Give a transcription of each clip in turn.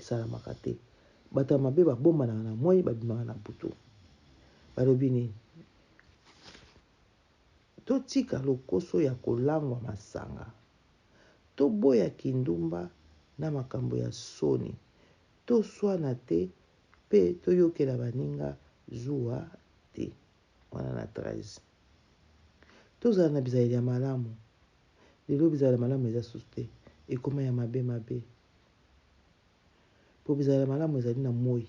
Esalamaka te. Bato ya mabe babombanaka na moi, babimaka na butu. Balobi nini? Totika lokoso ya kolangwa masanga. Toboya kindumba na makambo ya soni. Toswana te mpe toyokela baninga zuwa te. Wana na 13. Tozala na bizaleli ya malamu. Lelo bizaleli ya malamu eza susu te. Ekoma ya mabe mabe. Mpo bizaleli ya malamu ezali na moi.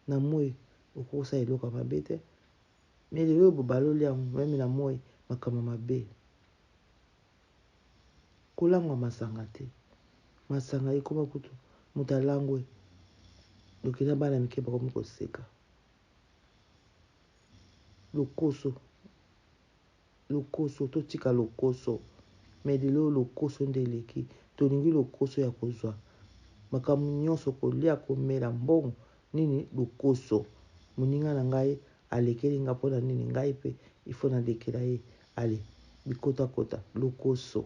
Na moi okoki kosala eloko ya mabe te. Mais lelo oyo bobaloli yango meme na moi makambo mabe. Kolangwa masanga te. Masanga ekoma kutu moto alangwe noki na bana mike bakomi koseka. Lokoso lokoso totika lokoso mais lelo lokoso nde eleki tolingi lokoso ya kozwa makambo nyonso kolia komela mbongo nini lokoso moninga na ngai alekeli nga mpona nini ngai mpe il faut nalekela ye ale bikotakota lokoso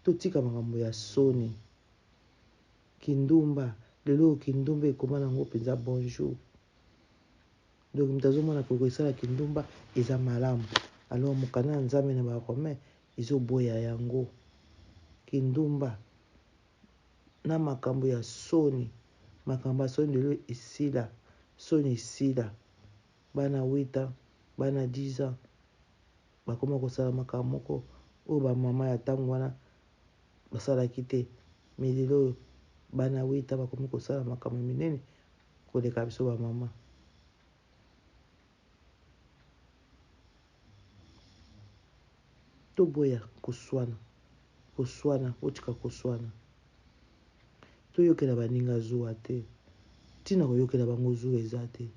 totika makambo ya soni kindumba lelo oyo kindumba ekoma nango mpenza bonjour Donc moto azomona que kosala kindumba eza malamu alors mokanda ya Nzambe na ba romain ezoboya yango. Kindumba na makambo ya soni, makambo ya soni lelo esila, soni esila. Bana 8 ans, bana 10 ans bakoma kosala makambo moko oyo ba mama ya ntango wana basalaki te. Mais lelo oyo bana 8 ans bakomi kosala makambo minene koleka biso ba mama. Toboya koswana, koswana, botika koswana. Toyokela baninga zuwa te. Ntina koyokela bango zuwa eza te.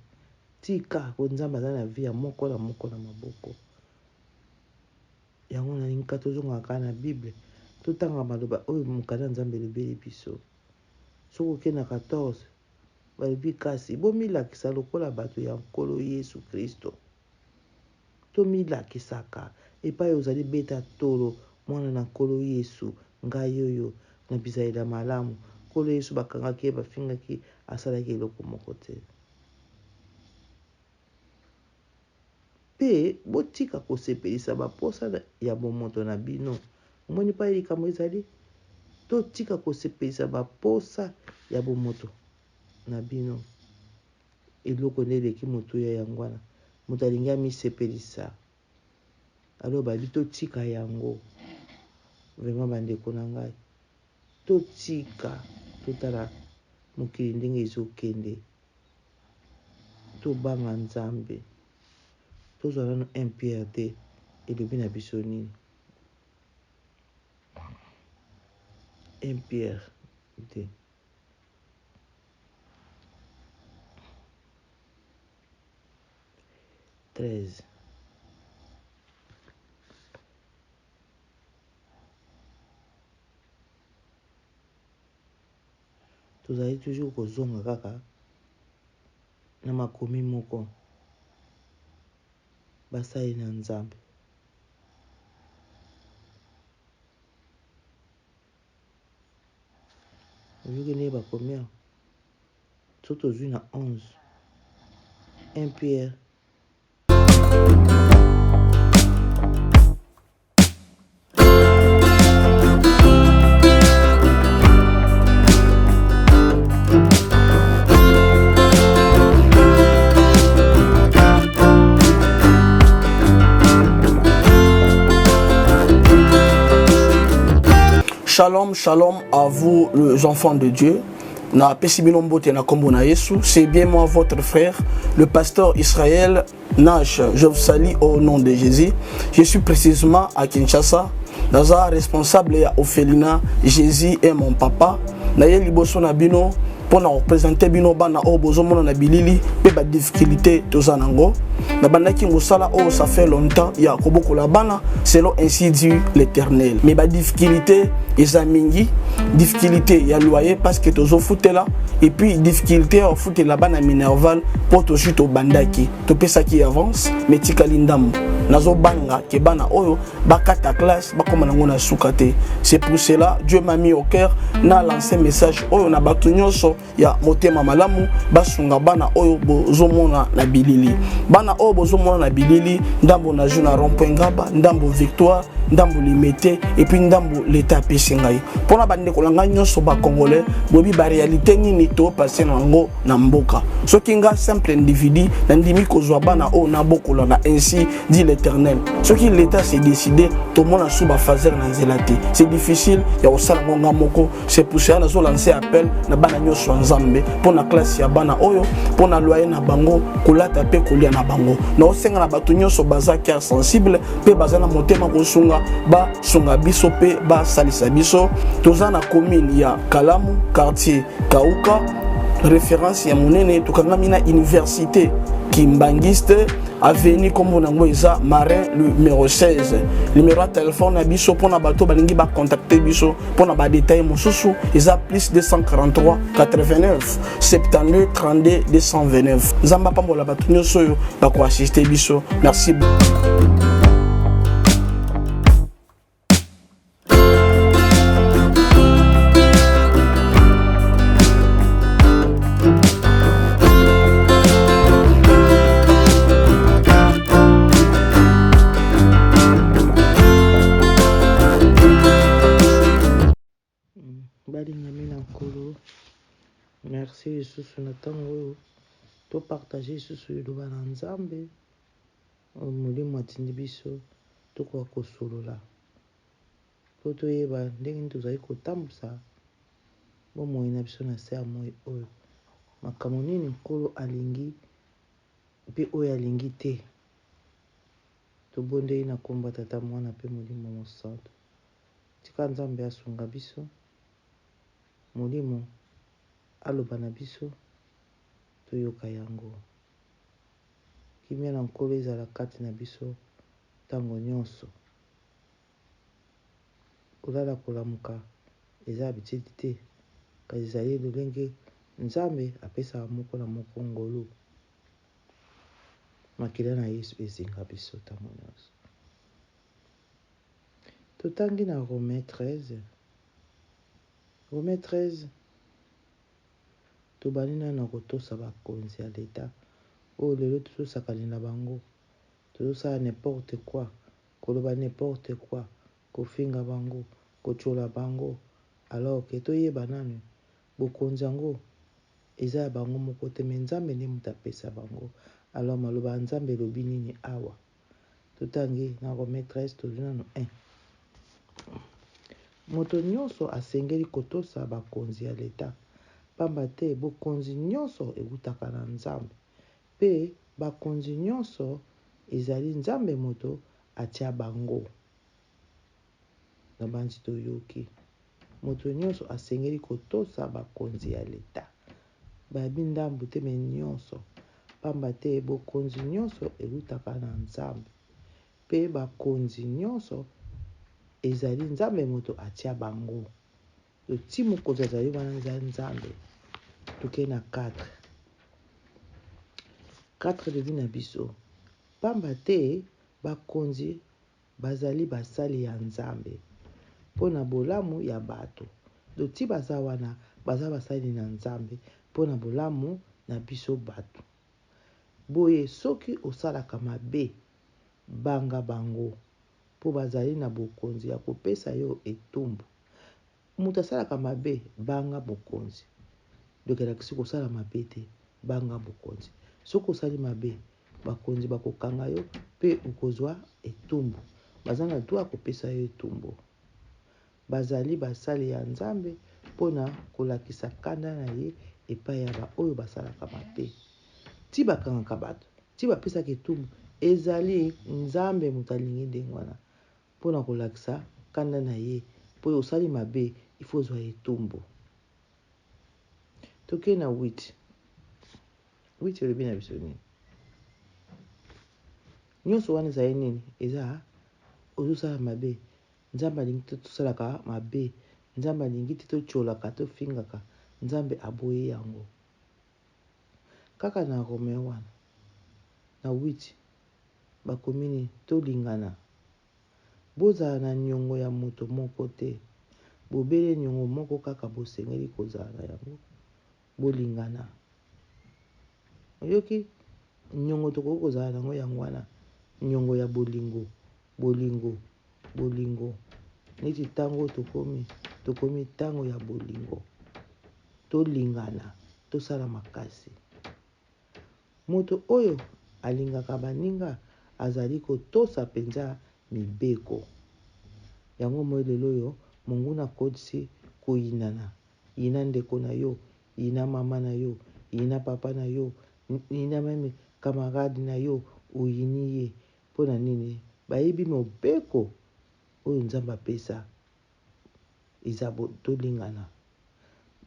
Tika po Nzambe aza na vie ya moko na moko na maboko. Yango nalingi kaka tozongaka kaka na Bible, totanga maloba oyo mokanda ya Nzambe elobeli biso. Soki oke na 14, balobi kasi bomilakisa lokola bato ya Nkolo Yesu Kristo. Tomilakisaka epai ozali beta tolo mwana na Nkolo Yesu, ngai oyo na bizaleli ya malamu. Nkolo Yesu bakangaki ye, bafingaki ye, asalaki eloko moko te. Mpe botika kosepelisa baposa ya bomoto na bino. Omoni epai likambo ezali? Totika kosepelisa baposa ya bomoto na bino. Eloko nde eleki motuya yango wana. Moto alingi amisepelisa. Alors babi totika yango. Vraiment bandeko na ngai. Totika totala mokili ndenge ezokende. Tobanga Nzambe. Tozwa nanu 1 Pierre 2 elobi na biso nini? 1 Pierre 2. 13. Tozali toujours kozonga kaka na makomi moko basali na Nzambe. Oyoki ndenge bakomi awa? Soki tozwi na 11 1 Pierre Shalom, shalom à vous les enfants de Dieu. Na pesi bino mbote na kombo na Yesu, c'est bien moi votre frère, le pasteur Israël Nash. Je vous salue au nom de Jésus. Je suis précisément à Kinshasa. Naza responsable ya orphelinat Jésus est mon papa. Naye liboso na bino mpo na kopresente bino bana oyo bozomona na bilili mpe badifficulté toza nango nabandaki mosala oyo ça fait longtemps ya kobokola bana selon ainsi dit l'éternel mais badifficulté eza mingi difficulté ya loyer parce que tozofutela et puis difficulté ya kofutela bana minerval mpo tozwi tobandaki topesaki avance mais tikali ndambo. Nazobanga ke bana oyo bakata classe bakoma nango na suka te. C'est pour cela Dieu m'a mis au cœur na lancer message oyo na bato nyonso ya motema malamu basunga bana oyo bozomona na bilili. Bana oyo bozomona na bilili, ndambo na jour na rond-point Ngaba, ndambo Victoire, ndambo Limete, et puis ndambo l'État apesi ngai. Mpona bandeko na ngai nyonso bacongolais, boyebi baréalité nini topase na yango na mboka. Soki nga simple individu nandimi kozwa bana oyo nabokola na ainsi dit l'Éternel, soki l'État s'est décidé, tomona su bafaser na nzela te, c'est difficile ya kosala ngo nga moko. C'est pour cela nazo lancer appel na bana nyonso ya Nzambe mpo na classe ya bana oyo, mpo na loyer na bango, kolata mpe kolia na bango. Naosenga na bato nyonso baza cœur sensible mpe baza na motema kosunga, basunga biso mpe basalisa biso. Toza na commune ya Kalamu, quartier Kauka, référence ya monene. Tokangami na université Kimbangiste, avenue kombo nango eza Marin numéro 16. Numéro ya telefone na biso mpona bato balingi bacontacte biso mpona badetail mosusu eza plus 243 89 72 32 229. Nzambe apambola bato nyonso oyo bakoassiste biso. Merci. Balingami na Nkolo, merci lisusu na ntango oyo topartage lisusu liloba na Nzambe oyo Molimo atindi biso tokoka kosolola mpo toyeba ndenge nini tozali kotambusa bomoi na biso na se ya moi oyo, makambo nini Nkolo alingi mpe oyo alingi te. Tobondeli na nkombo ya Tata, Mwana mpe Molimo Mosantu. Tika Nzambe asunga biso, Molimo aloba na biso, toyoka yango. Kimia na Nkolo ezala kati na biso ntango nyonso. Kolala kolamuka eza habitude te, kasi ezali lolenge Nzambe apesaka moko na moko ngolu. Makila na Yesu ezinga biso ntango nyonso. Totangi na Romain 13. Romain 13, tobandi nano na kotosa bakonzi ya leta oyo lelo tozosakana na bango, tozosala n'importe quoi, koloba n'importe quoi, kofinga bango, kotyola bango, alors ke toyeba nanu bokonzi yango eza ya bango moko te, me Nzambe nde moto apesa bango. Alors maloba ya Nzambe elobi nini awa? Totangi na Romain 13, tozwi nanu 1. Moto nyonso asengeli kotosa bakonzi ya leta, pamba te bokonzi nyonso ewutaka na Nzambe, mpe bakonzi nyonso ezali Nzambe moto atia bango. Nabanzi toyoki. Moto nyonso asengeli kotosa bakonzi ya leta. Bayebi ndambu te, me nyonso, pamba te bokonzi nyonso ewutaka na Nzambe, mpe bakonzi nyonso ezali Nzambe moto atia bango. Ti mokonzi azali wana eza Nzambe. Tokei na 4. 4 elobi na biso, pamba te bakonzi bazali basali ya Nzambe mpo na bolamu ya bato. Donc ti baza wana baza basali na Nzambe mpo na bolamu na biso bato. Boye soki osalaka mabe, banga bango, mpo bazali na bokonzi ya kopesa yo etumbu. Moto asalaka mabe, banga mokonzi. Donc elakisi kosala mabe te, banga mokonzi. Soki osali mabe, bakonzi bakokanga yo mpe okozwa etumbu. Baza na droit ya kopesa yo etumbu. Bazali basali ya Nzambe mpo na kolakisa kanda na ye epai ya baoyo basalaka mabe. Ti bakangaka bato, ti bapesaka etumbu, ezali Nzambe moto alingi ndenge wana mpo na kolakisa kanda na ye, mpo osali mabe, il faut ozwa etumbu. Tokei na 8. 8 elobi na biso nini? Nyonso wana ezali nini? Eza ozosala mabe. Nzambe alingi te tosalaka mabe. Nzambe alingi te totyolaka, tofingaka. Nzambe aboyi yango. Kaka na Romain wana na 8. Bakomi nini? Tolingana. Bozala na niongo ya moto moko te. Bobele niongo moko kaka bosengeli kozala na yango, bolingana. Oyoki? Niongo tokoki kozala na yango yango wana, niongo ya bolingo, bolingo, bolingo. Neti ntango oyo tokomi, tokomi ntango ya bolingo. Tolingana, tosala makasi. Moto oyo alingaka baninga azali kotosa mpenza mibeko. Yango moi lelo oyo monguna akotisi koyinana. Yina ndeko na yo, yina mama na yo, yina papa na yo, yina meme camarade na yo, oyini ye. Mpo na nini? Bayebi mobeko oyo Nzambe apesa eza tolingana.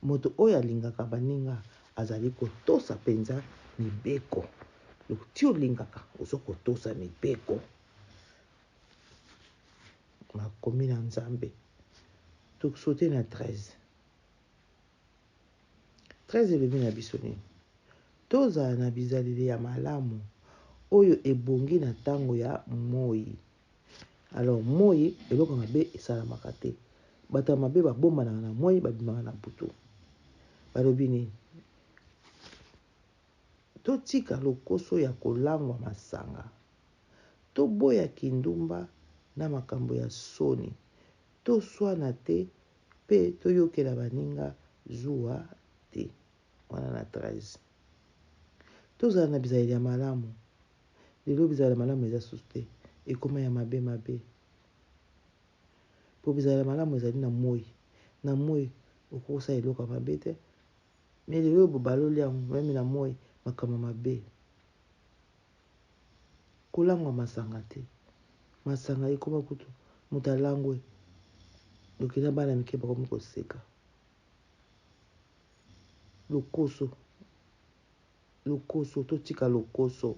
Moto oyo alingaka baninga azali kotosa mpenza mibeko. Ti olingaka, ozo kotosa mibeko. Makomi na Nzambe. Tosote na 13. 13 elobi na biso nini? Tozala na bizaleli ya malamu oyo ebongi na ntango ya moi. Alors moi eloko ya mabe esalamaka te. Bato ya mabe babombanaka na moi, babimaka na butu. Balobi nini? Totika lokoso ya kolangwa masanga. Toboya kindumba na makambo ya soni. Toswana te pe toyokela baninga zuwa te. Wana na 13. Tozala na bizaleli ya malamu. Lelo bizaleli ya malamu eza susu te, ekoma ya mabe mabe. Po bizaleli ya malamu ezali na moi. Na moi okoki kosala eloko ya mabe te. Mais lelo oyo bobaloli yango meme na moi makambo ya mabe. Kolangwa masanga te. Masanga ekoma kutu moto alangwe noki na bana mike bakomi koseka. Lokoso Lokoso totika lokoso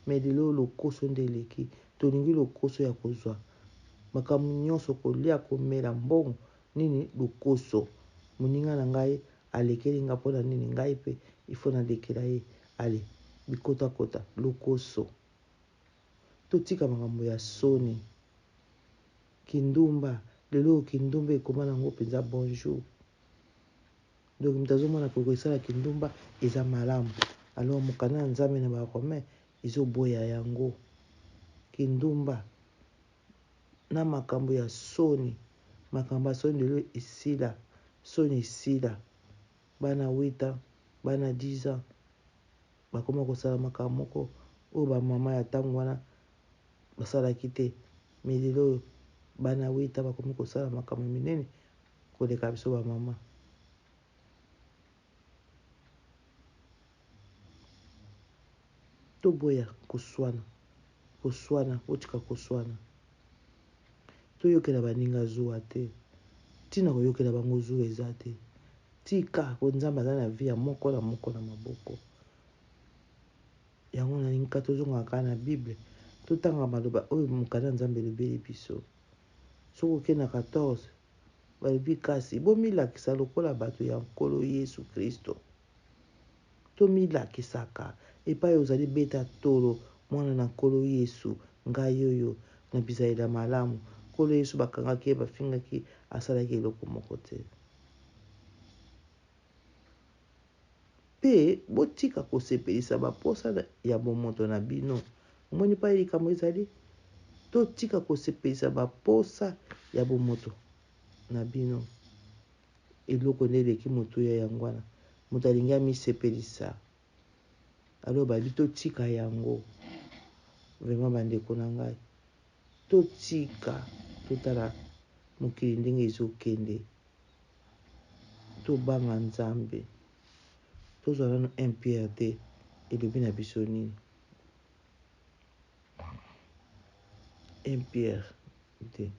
mais lelo oyo lokoso nde eleki tolingi lokoso ya kozua makambo nionso kolia komela mbongo nini lokoso moninga na ngai alekeli nga pona nini ngai pe il faut nalekela ye allez bikota kota lokoso totika makambo ya soni kindumba lelo oyo kindumba ekoma nango penza bonjour. Donc moto azomona ko kosala kindumba eza malamu alors mokanda ya Nzambe na ba Romains ezoboya yango. Kindumba na makambo ya soni, makambo ya soni lelo esila, soni esila. Bana 8 ans, bana 10 ans bakoma kosala makambo moko oyo ba mama ya ntango wana basalaki te. Mais lelo oyo bana 8 ans bakomi kosala makambo minene koleka biso ba mama. Toboya koswana, koswana, botika koswana. Toyokela baninga zuwa te. Ntina koyokela bango zuwa eza te. Tika po Nzambe aza na vie ya moko na moko na maboko. Yango nalingi kaka tozongaka kaka na Bible, totanga maloba oyo mokanda ya Nzambe elobeli biso. Soki oke na 14, balobi kasi bomilakisa lokola bato ya Nkolo Yesu Kristo. Tomilakisaka epai ozali beta tolo mwana na Nkolo Yesu ngai oyo na bizaleli ya malamu. Nkolo Yesu bakangaki ye bafingaki ye asalaki eloko moko te. Mpe botika kosepelisa baposa ya bomoto na bino. Omoni epai likambo ezali? Totika kosepelisa baposa ya bomoto na bino. Eloko nde eleki motuya yango wana. Moto alingi amisepelisa. Alors babi totika yango. Vraiment bandeko na ngai. Totika totala mokili ndenge ezokende. Tobanga Nzambe. Tozwa nanu 1 Pierre te elobi na biso nini? 1 Pierre te.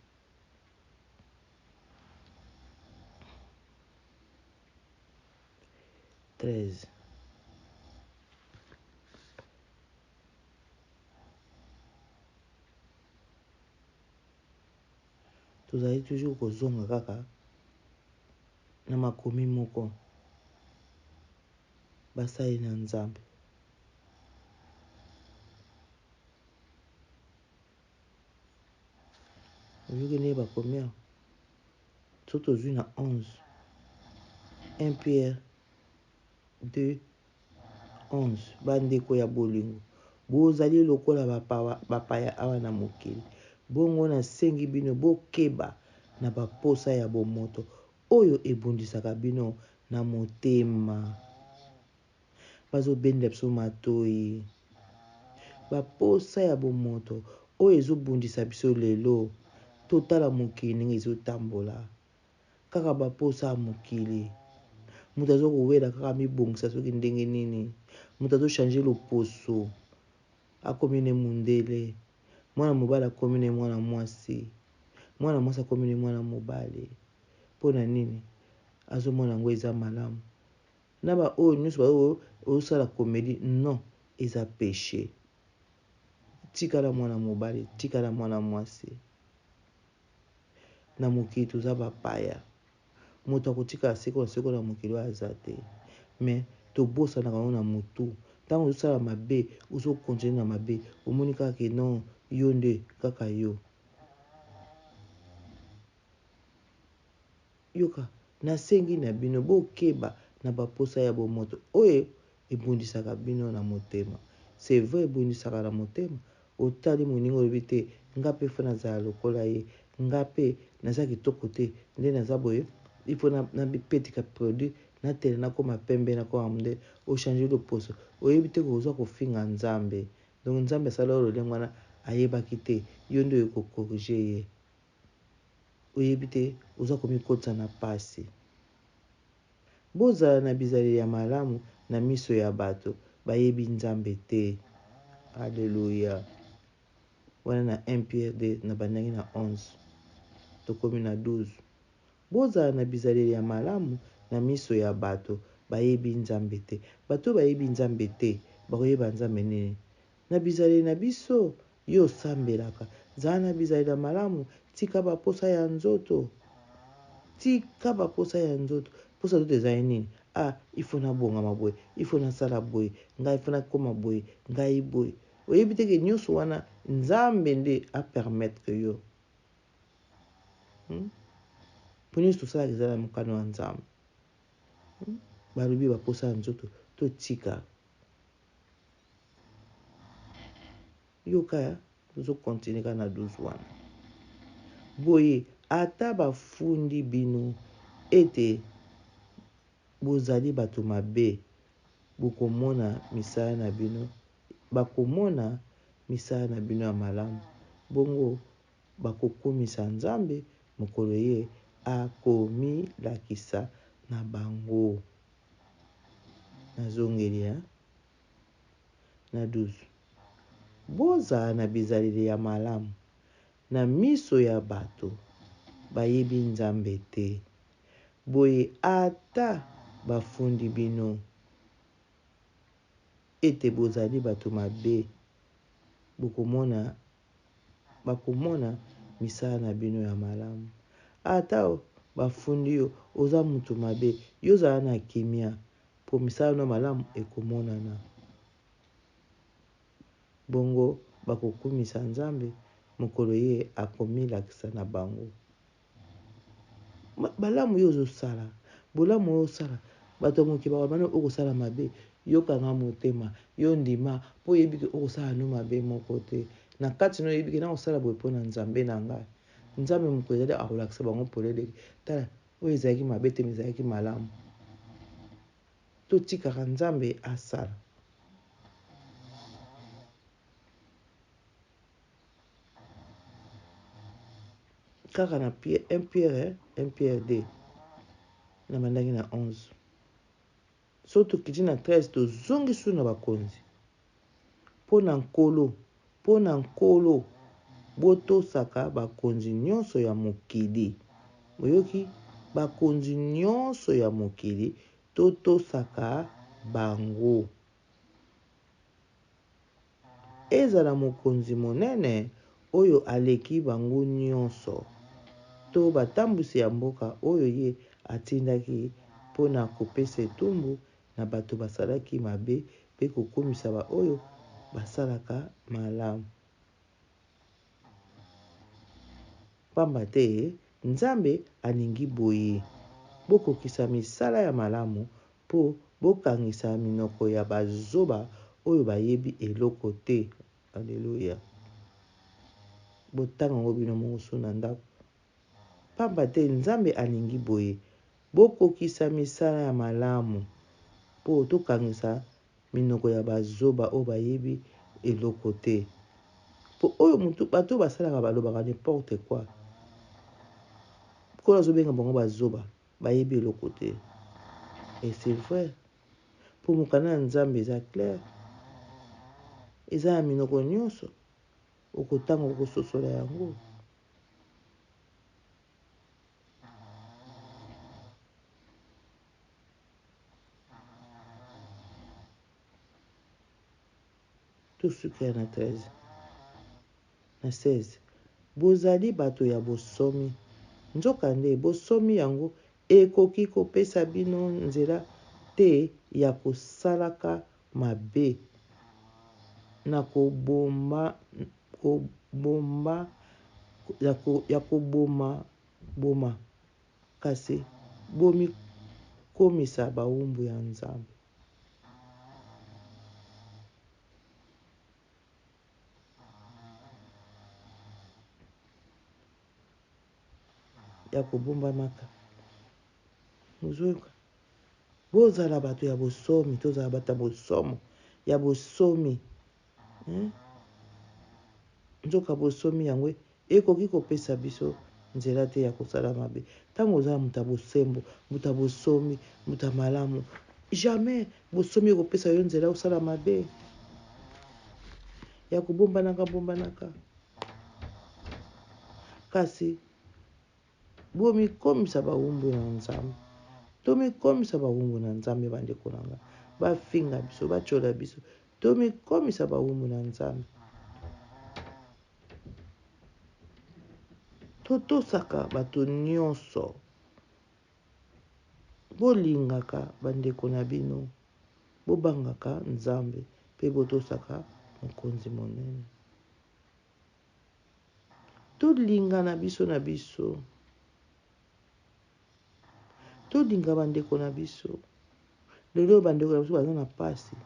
13. Tozali toujours kozonga kaka na makomi moko basali na Nzambe. Oyoki ndenge bakomi awa? Soki tozwi na 11, 1 Pierre 2, 11, Bandeko ya bolingo, bozali lokola bapaya awa na mokili, bongo nasengi bino bokeba na baposa ya bomoto oyo ebundisaka bino na motema. Bazo benda biso matoyi. Ba posa ya bomoto oyo ezo bundisa biso lelo. Totala mokili ndenge ezo tambola. Kaka ba posa ya mokili. Moto azo kowela kaka amibongisa soki ndenge nini. Moto azo changer loposo. Akomi ne mundele. Mwana mobali akomi ne mwana mwasi. Mwana mwasi akomi ne mwana mobali. Mpo na nini? Azomona yango eza malamu. Na ba oyo nionso ba oyo sala comedie non eza peche tikala mwana mobali tikala mwana mwasi na mokili toza ba paya moto akotikala seko na seko na mokili oyo aza te mais tobosanaka yango na mutu ntango ozosala mabe ozo continue na mabe omoni kaka ke non yo nde kaka yo. Yoka, nasengi na bino, bokeba na baposa ya bomoto oyo ebundisaka bino na motema. C'est vrai ebundisaka na motema. Otali moninga olobi te, nga pe faut nazala lokola ye, nga pe naza kitoko te, nde naza boye, il faut na mipetika produit, natela nakoma pembe, nakoma mundele. O changer loposo, oyebi te que oza kofinga Nzambe. Donc Nzambe asala yo lolenge wana ayebaki te, yo nde oye ko corriger ye. Oyebi te oza komikotisa na pasi. Bozala na bizaleli ya malamu na miso ya bato bayebi Nzambe te. Alleluia. Wana na 1 Pierre 2 na bandaki na 11. Tokomi na 12. Bozala na bizaleli ya malamu na miso ya bato bayebi Nzambe te. Bato bayebi Nzambe te bakoyeba Nzambe nini? Na bizaleli na biso, yo osambelaka, zala na bizaleli ya malamu, tika ba posa ya nzoto, tika ba posa ya nzoto. Posa ya nzoto ezali nini? Ah, il faut nabongama boye, il faut nasala boye, ngai il faut nakoma boye, ngai boye. Oyebi te ke nionso wana Nzambe nde a permettre yo. Hmm? Po nionso tosalaka eza na mokano ya Nzambe. Hmm? Balobi ba posa ya nzoto totika. Yoka ya tozo continuer kaka na 12 wana. Boye ata bafundi bino ete bozali bato mabe, bokomona misala na bino, bakomona misala na bino ya malamu, bongo bakokumisa Nzambe mokolo ye akomilakisa na bango. Nazongeli hein. Na 12. Bozala na bizaleli ya malamu na miso ya bato bayebi Nzambe te. Boye ata bafundi bino ete bozali bato mabe, bokomona, bakomona misala na bino ya malamu. Ata bafundi yo oza mutu mabe, yo zala na kimia. Mpo misala no ya malamu ekomonana. Bongo bakokumisa Nzambe mokolo ye akomilakisa na bango. Balamu yo ozosala, bolamu oyo osala, bato ya mokili bakoloba no okosala mabe, yo kanga motema, yo ndima, mpo oyebi ke okosala no mabe moko te. Na kati no oyebi ke nakosala boye mpo na Nzambe na ngai. Nzambe mokolo ezali akolakisa bango polele, tala Oyo ezalaki mabe te mais ezalaki malamu. Totikaka Nzambe asala. Kaka na 1 Pierre, 1 Pierre 2 na bandaki na 11. Soki tokiti na 13 tozongi su na bakonzi. Mpo na Nkolo, mpo na Nkolo, botosaka bakonzi nyonso ya mokili. Boyoki? Bakonzi nyonso ya mokili, totosaka bango. Ezala mokonzi monene oyo aleki bango nyonso, to batambwisi ya mboka oyo ye atindaki mpo na kopesa etumbu na bato basalaki mabe mpe kokumisa baoyo basalaka malamu. Pamba te Nzambe alingi boye, bokokisa misala ya malamu mpo bokangisa minoko ya bazoba oyo bayebi eloko te. Aleluya! Botanga yango bino moko so na ndako. Pamba te Nzambe alingi boye, bokokisa misala ya malamu mpo tokangisa minoko ya bazoba oyo bayebi eloko te. Po oyo mutu bato oyo basalaka balobaka n'importe quoi. Nkolo azobenga bango bazoba, bayebi eloko te. Et c'est vrai. Po mokanda ya Nzambe eza clair. Eza ya minoko nyonso. Okotanga okososola yango. Tosukela na 13 na 16 bozali bato ya bosomi nzokande bosomi yango ekoki kopesa bino nzela te ya kosalaka mabe na koboma kobomba ya koboma boma kasi bomikomisa bawumbu ya Nzambe. Ya kobombamaka. Ozoyoka? Bozala bato ya bosomi, tozala bato ya bosomo, ya bosomi. Hein? Nzoka bosomi yango ekoki kopesa biso nzela te ya kosala mabe. Ntango oza moto ya bosembo, moto ya bosomi, moto ya malamu, jamais bosomi ekopesa yo nzela osala mabe ya kobombanaka bombanaka. Kasi Bomikomisa bawumbu na Nzambe. Tomikomisa bawumbu na Nzambe bandeko na nga. Bafinga biso, batyola biso. Tomikomisa bawumbu na Nzambe. Totosaka bato nyonso. Bolingaka bandeko na bino. Bobangaka Nzambe mpe botosaka mokonzi monene. Tolingana biso na biso. Tolinga bandeko na biso. Lelo oyo bandeko na biso baza na pasi.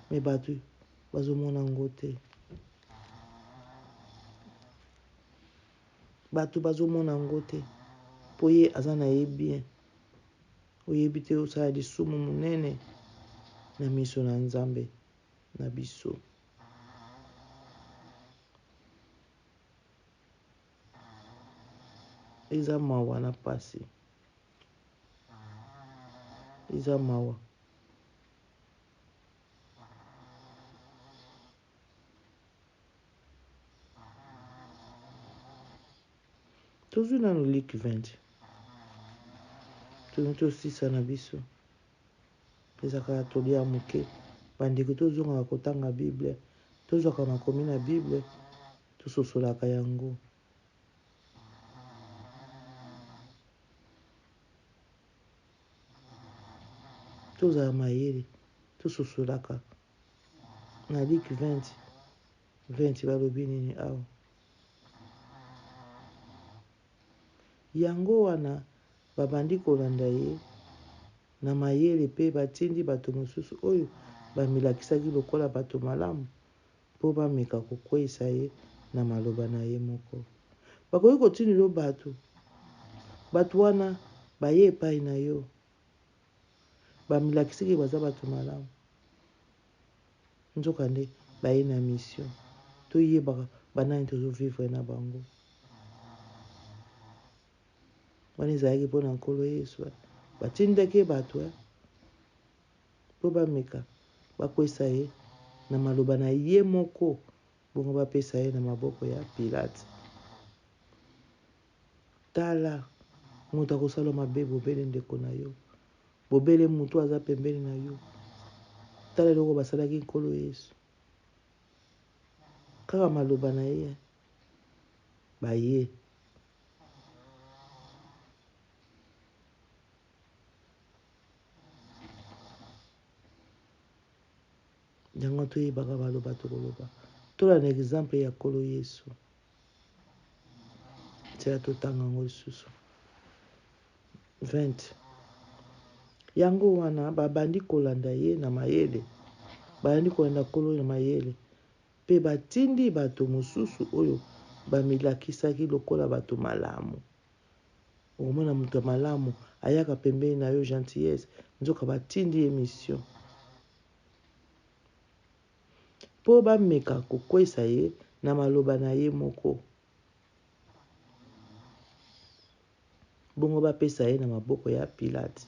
Mais bato bazomona yango te. Bato bazomona yango te. Po ye aza na ye bien. Oyebi te osala lisumu monene na miso na Nzambe na biso. Eza mawa na pasi. Eza mawa. Tozwi nanu Luc 20. Tolingi tosisa na biso. Ezalaka ya toli ya moke. Bandeko tozongaka kotanga Bible, tozwaka makomi na Bible, tososolaka yango. Tozala mayele, tososolaka. Na Luc 20, 20 balobi nini awa? Yango wana babandi kolanda ye na mayele mpe batindi bato mosusu oyo bamilakisaki lokola bato malamu mpo bameka kokweisa ye na maloba na ye moko. Bakoki kotindela yo bato, bato wana baye epai na yo, bamilakisi ke baza bato malamu, nzokande baye na mission. Toyebaka banani tozo vivre na bango. Wana ezalaki mpo na Nkolo Yesu. Batindaki ye bato mpo bameka bakwesa ye na maloba na ye moko, bongo bapesa ye na maboko ya Pilate. Tala, moto akosala mabe bobele ndeko na yo, bobele moto aza pembeni na yo. Tala eloko basalaki Nkolo Yesu, kaka maloba na ye baye. Yango toyebaka maloba tokoloba. Tolanda exemple ya Nkolo Yesu. Nzela totanga yango lisusu. 20. Yango wana babandi kolanda ye na mayele, babandi kolanda Nkolo na mayele, mpe batindi bato mosusu oyo bamilakisaki lokola bato malamu. Okomona moto ya malamu ayaka pembeni na yo gentillesse, nzoka batindi ye mission mpo bameka kokweisa ye na maloba na ye moko. Bongo bapesa ye na maboko ya Pilate,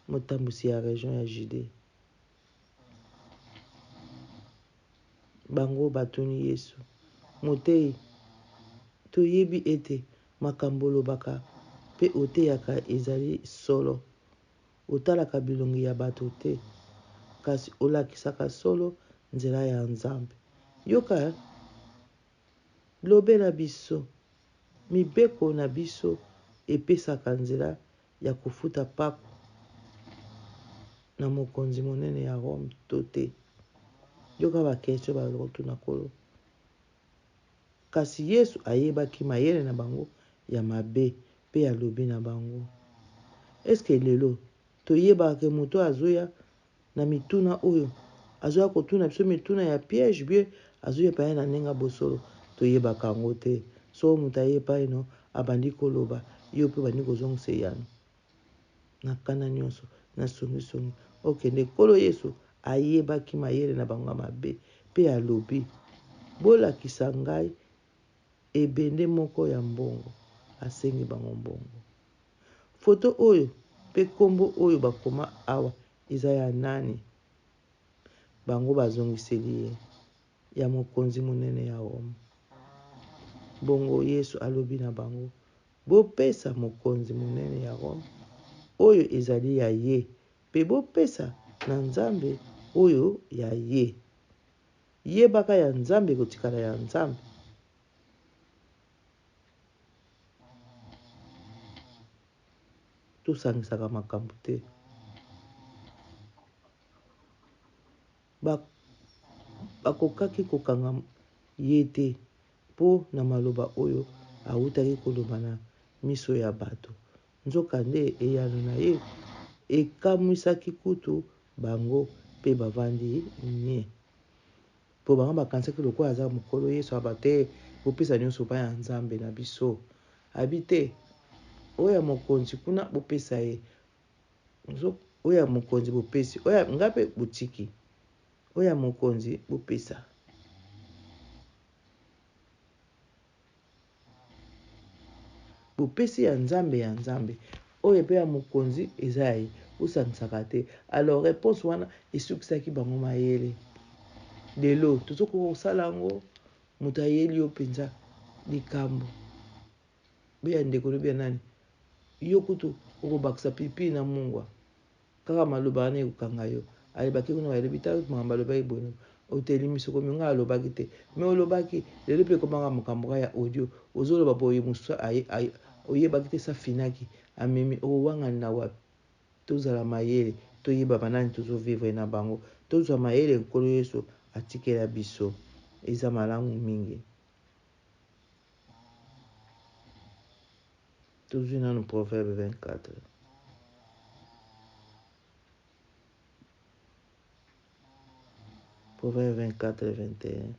motambwisi ya region ya Judee. Bango batuni Yesu, Moteyi, toyebi ete makambo olobaka mpe oteyaka ezali solo. Otalaka bilongi ya bato te, kasi olakisaka solo nzela ya Nzambe. Yoka, lobela biso, mibeko na biso epesaka nzela ya kofuta mpako na mokonzi monene ya Rome to te? Yoka ba question bazali kotuna Nkolo. Kasi Yesu ayebaki mayele na bango ya mabe mpe alobi na bango, Est-ce que lelo toyebaka ke moto oyo azoya na mituna oyo azoya kotuna biso mituna ya piège bie azoya epai na ndenge ya bosolo? Toyebaka yango te. Soko moto aye epai no abandi koloba, yo mpe obandi kozongisa eyano na kanda nyonso na songisongi. Okende. Nkolo Yesu ayebaki mayele na bango ya mabe mpe alobi, Bolakisa ngai ebende moko ya mbongo. Asengi bango mbongo. Foto oyo mpe nkombo oyo bakoma awa eza ya nani? Bango bazongiseli ye, Ya mokonzi monene ya Roma. Bongo Yesu alobi na bango, Bopesa mokonzi monene ya Roma oyo ezali ya ye, mpe bopesa na Nzambe oyo ya ye. Yebaka ya Nzambe ekotikala ya Nzambe. Tosangisaka makambo te. Ba, bakokaki kokanga ye te mpo na maloba oyo awutaki koloba na miso ya bato. Nzokande, eyano na ye ekamwisaki kutu bango mpe bavandi nye. Mpo bango bakanisaki lokola aza mokolo, Yesu aloba te, bopesa nyonso epai ya Nzambe na biso. Abi te, oyo ya mokonzi kuna bopesa ye, oyo ya mokonzi bopesi, oyo ya nga mpe botiki, oyo ya mokonzi bopesa. Bopesi ya Nzambe ya Nzambe, oyo pe ya mokonzi eza ya ye, bosangisaka te. Alors reponse wana esukisaki bango mayele. Lelo tozokoka kosala yango, moto ayeli yo mpenza likambo be ya ndeko lobi ya nani, yo kutu okobakisa pilipili na mungwa. Kaka maloba wana ekokanga yo. Ale bake kuna balobi tala makambo alobaki boye otelimi soko mi ngai alobaki te mais olobaki lelo mpe ekomaka makambo kaka ya audio ozoloba boye mosusu oyebaki te safinaki amemi okowangani na wapi tozala mayele toyeba banani tozo vivre na bango tozwa mayele nkolo yesu atikela biso eza malamu mingi Tozwi nanu proverbe 24. Proverbe 24 21.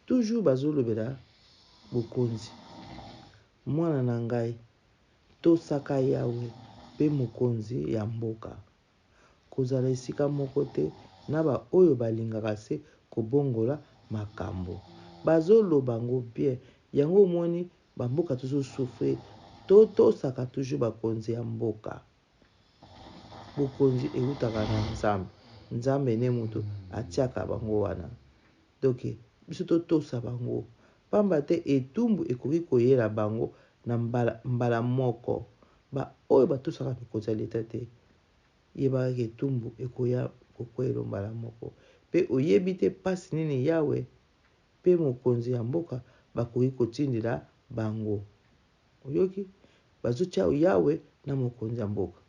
Toujours bazolobela bokonzi. Mwana na ngai, tosaka Yawe mpe mokonzi ya mboka. Kozala esika moko te na ba oyo balingaka se kobongola makambo. Bazo loba ngo bien yango omoni ba mboka tozo souffrir to tosaka toujours ba konzi ya mboka. Bokonzi ewutaka na Nzambe. Nzambe nde mutu atiaka bango wana. Donc biso totosa bango pamba te etumbu ekoki koyela bango na mbala mbala moko. Ba oyo batosaka mikonzi ya leta te, yebaka ke etumbu ekoya kokweyelo mbala moko. Pe oyebi te pasi nini Yawe pe mokonzi ya mboka bakoki kotindela bango. Oyoki? Bazotia Yawe na mokonzi ya mboka.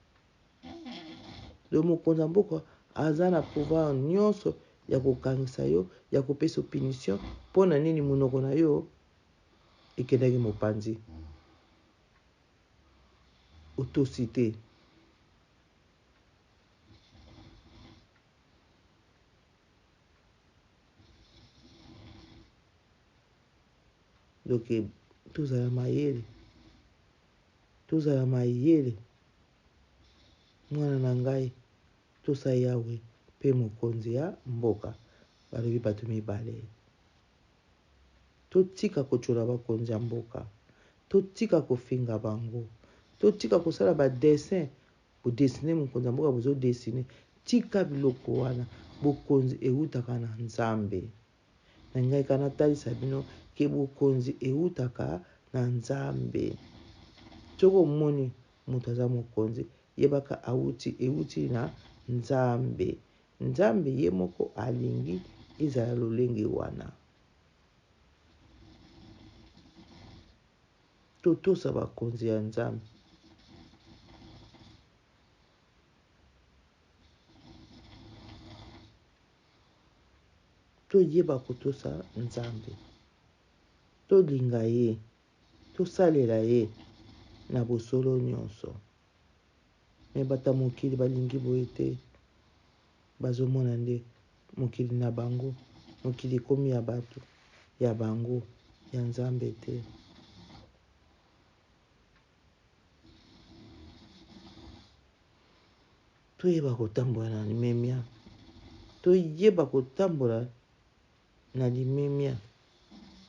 Donc mokonzi ya mboka aza na pouvoir nyonso ya kokangisa yo, ya kopesa yo punition mpo na nini monoko na yo ekendaki mopanzi. Otosi te. Donc tozala mayele, tozala mayele mwana na ngai, tosa Yawe mpe mokonzi ya mboka. Balobi bato mibale. Totika kotyola bakonzi ya mboka, totika kofinga bango, totika kosala ba dessin, bodesine mokonzi ya mboka, bozodesine. Tika biloko wana, bokonzi ewutaka na Nzambe. Na ngai ka natalisa bino ke bokonzi ewutaka na Nzambe. Soki omoni moto aza mokonzi, yebaka awuti, ewuti na Nzambe. Nzambe ye moko alingi ezala lolenge wana. Totosa bakonzi ya Nzambe. Toyeba kotosa Nzambe. Tolinga ye. Tosalela ye na bosolo nyonso. Mais bato ya mokili balingi boye te. Bazomona nde mokili na bango. Mokili ekomi ya bato ya bango, ya Nzambe te. Toyeba kotambola na limemia. Toyeba kotambola na limemia.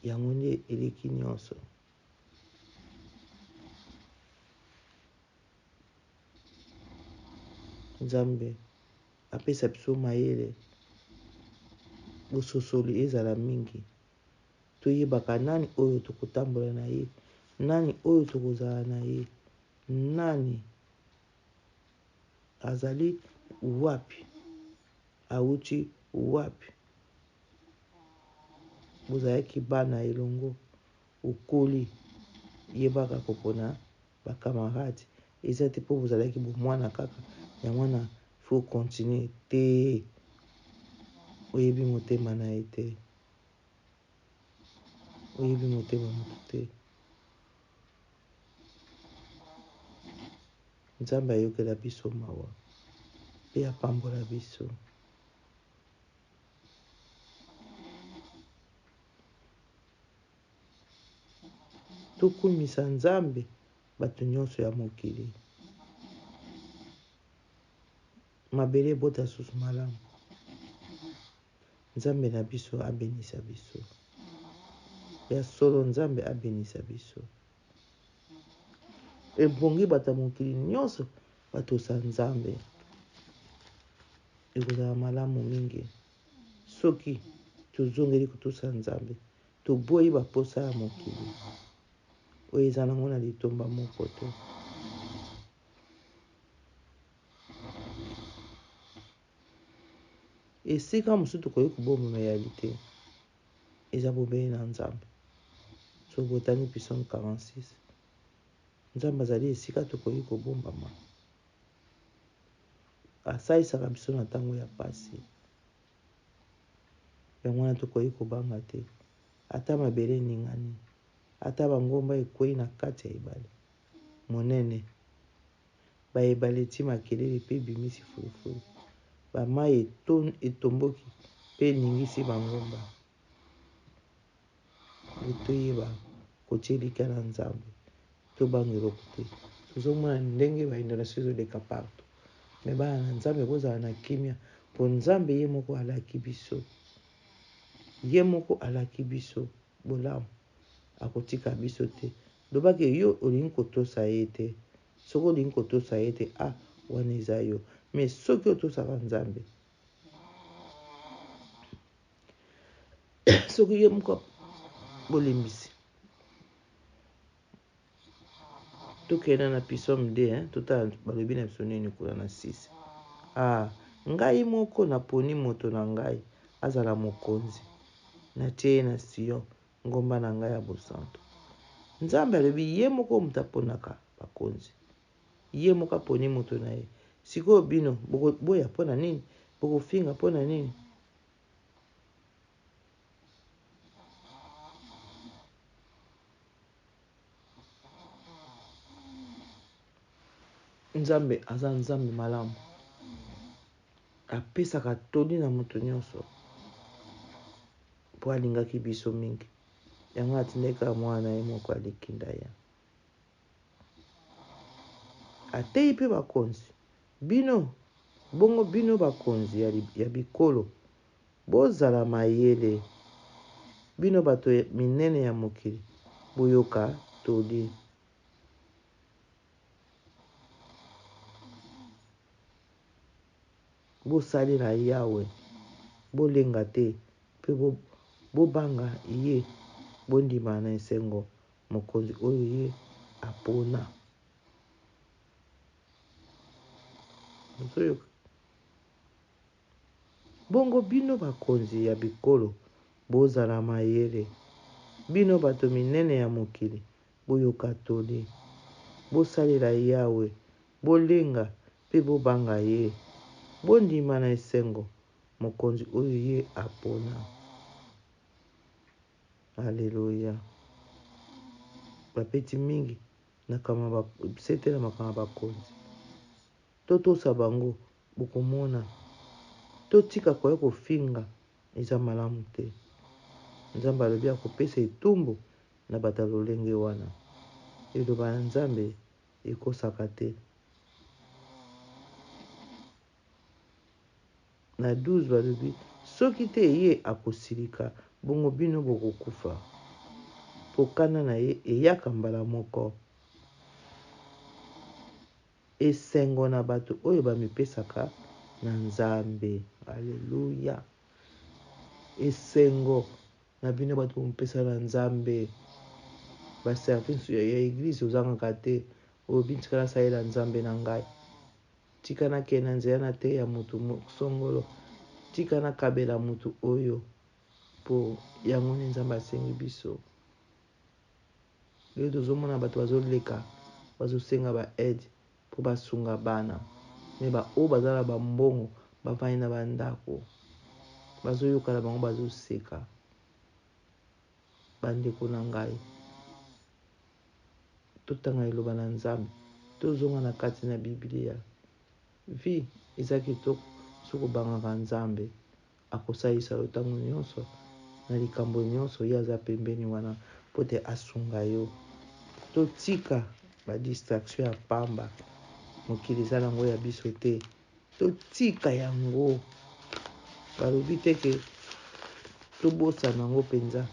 Yango nde eleki nyonso. Nzambe apesa biso mayele, bososoli ezala mingi, toyebaka nani oyo tokotambola na ye, nani oyo tokozala na ye, nani azali wapi, awuti wapi. Bozalaki bana elongo, okoli, yebaka kopona ba camarades. Eza te po bozalaki bomwana kaka yango wana faut continuer te. Oyebi motema na ye te, oyebi motema moto te. Nzambe ayokela biso mawa pe apambola biso. Tokumisa Nzambe bato nyonso ya mokili. Mabele ebota susu malamu. Nzambe na biso abenisa biso. Ya solo Nzambe abenisa biso. Ebongi bato ya mokili nyonso batosa Nzambe. Ekozala malamu mingi soki tozongeli kotosa Nzambe. Toboyi ba posa ya mokili oyo eza nango na litomba moko te. Esika mosusu tokoki kobombama eyali te, eza bobele na Nzambe. Soki botangi Psaume 46, Nzambe azali esika tokoki kobombama. Asalisaka biso na ntango ya pasi. Yango wana tokoki kobanga te, ata mabele eningani, ata bangomba ekwei na kati ya ebale monene, ba ebale etii makelele mpe ebimisi fulufulu, ba mayi etomboki mpe eningisi bangomba. Boye toyeba kotia elikya na Nzambe, tobanga eloko te. Tozomona ndenge ba inondation ezoleka partout, mais bana na Nzambe bozala na kimia, po Nzambe ye moko alaki biso, ye moko alaki biso bolamu, akotika biso te. Loba ke yo olingi kotosa ye te, soki olingi kotosa ye te, ah wana eza yo, mais soki otosaka Nzambe, soki ye moko bolimbisi tokenda na psaume 2 hein, totala balobi na biso nini kuna na 6. Ah, ngai moko naponi moto na ngai azala mokonzi, natie ye na Sion, ngomba na ngai ya bosantu. Nzambe alobi ye moko moto aponaka bakonzi, ye moko aponi moto na ye. Sikoyo bino bokoboya mpo na nini? Bokofinga mpo na nini? Nzambe aza Nzambe malamu. Apesaka toli na moto nyonso mpo alingaki biso mingi. Yango atindaki kaka mwana na ye moko alikinda ya. Ateyi mpe bakonzi, Bino, bongo bino bakonzi ya, ya bikolo, bozala mayele. Bino bato minene ya mokili, boyoka toli. Bosalela Yawe, bolenga te, mpe bobanga ye, bondima na esengo mokonzi oyo ye apona. Ozoyoka? Bongo bino bakonzi ya bikolo, bozala mayele, bino bato minene ya mokili, boyoka toli. Bosalela Yawe, bolenga mpe bobanga ye. Bondima na esengo mokonzi oyo ye apona. Aleluya! Bapeti mingi na kama ba sete na makambo ya bakonzi. Totosa bango bokomona. Totika koya kofinga eza malamu te. Nzambe alobi akopesa etumbu na bato ya lolenge wana. Liloba ya Nzambe ekosaka te. Na 12 balobi, soki te ye akosilika, bongo bino bokokufa, mpo kanda na ye eyaka mbala moko. Esengo na bato oyo bamipesaka na Nzambe. Aleluya! Esengo na bino bato bomipesa na Nzambe. Ba service ya eglise ozangaka te. Olobi tika nasalela Nzambe na ngai. Tika nakende na nzela nateya moto songolo. Tika nakabela moto oyo. Po yango nde Nzambe asengi biso. Lelo tozomona bato bazoleka bazosenga ba aide mpo basunga bana me baoyo baza na bambongo bavandi na bandako bazoyoka na bango bazoseka. Bandeko na ngai, totanga liloba na Nzambe, tozonga na kati na Biblia. Vie eza kitoko soki obangaka Nzambe. Akosalisa yo tango nionso na likambo nionso ye aza pembeni wana mpo te asunga yo. Totika ba distraction ya pamba mokili eza nango ya biso te totika yango balobi te ke tobosana yango mpenza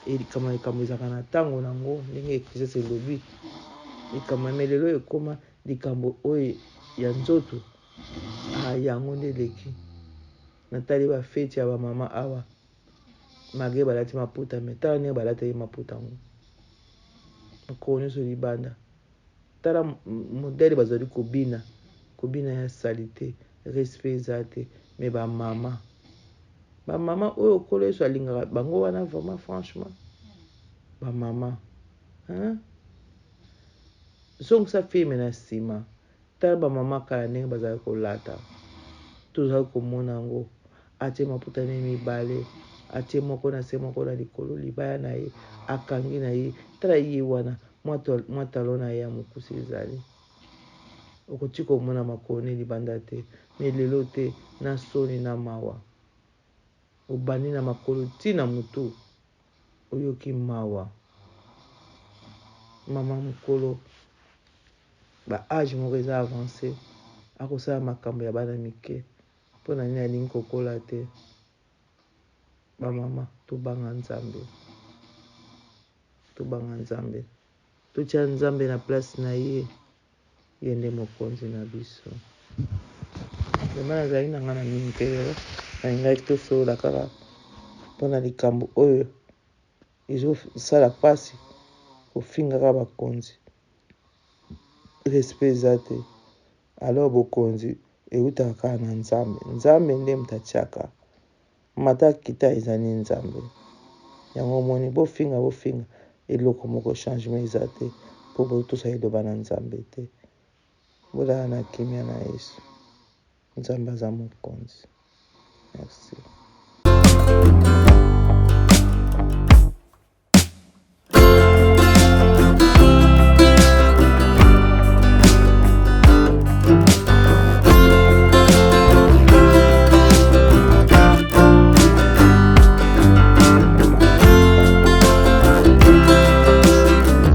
likambo likambo ezalaka na ntango na yango ndenge eklesias elobi likambo ya melelo ekoma likambo oyo ya nzoto Ah yango nde eleki. Natali ba feti ya ba mama awa. Malgre balati maputa mais tala ndenge balataki maputa yango. Makolo nyonso libanda. Tala modèle bazali kobina. Kobina ya salite. Respect eza te. Mais ba mama. Ba mama oyo Nkolo Yesu alingaka bango wana vraiment franchement. Ba mama. Hein? Zongisa film na sima. Tala ba mama kala ndenge bazalaki kolata tozalaki komona yango atie maputa ne mibale atie moko na se moko na likolo libaya na ye akangi na ye tala ye wana mwa talon na ye ya mokuse ezali okoki komona makolo ne libanda te me lelo te na soni na mawa obandi na makolo ti na motu oyoki mawa mama mokolo Ba age moko eza avance akosala makambo ya bana mike pona nini alingi kokola te ba mama tobanga nzambe tobanga nzambe totia nzambe na place na ye ye nde mokonzi na biso vraimen nazalaki na ngai na mingi te lelo nalingaki tosolola kaka mpona likambo oyo ezosala mpasi kofingaka bakonzi Respect eza te alors bokonzi ewutaka kaka na nzambe nzambe nde moto atiaka mata kita eza nde nzambe yango omoni bofinga bofinga eloko moko changement eza te mpo botosa liloba na nzambe te bolala na kimia na yesu nzambe aza mokonzi merci.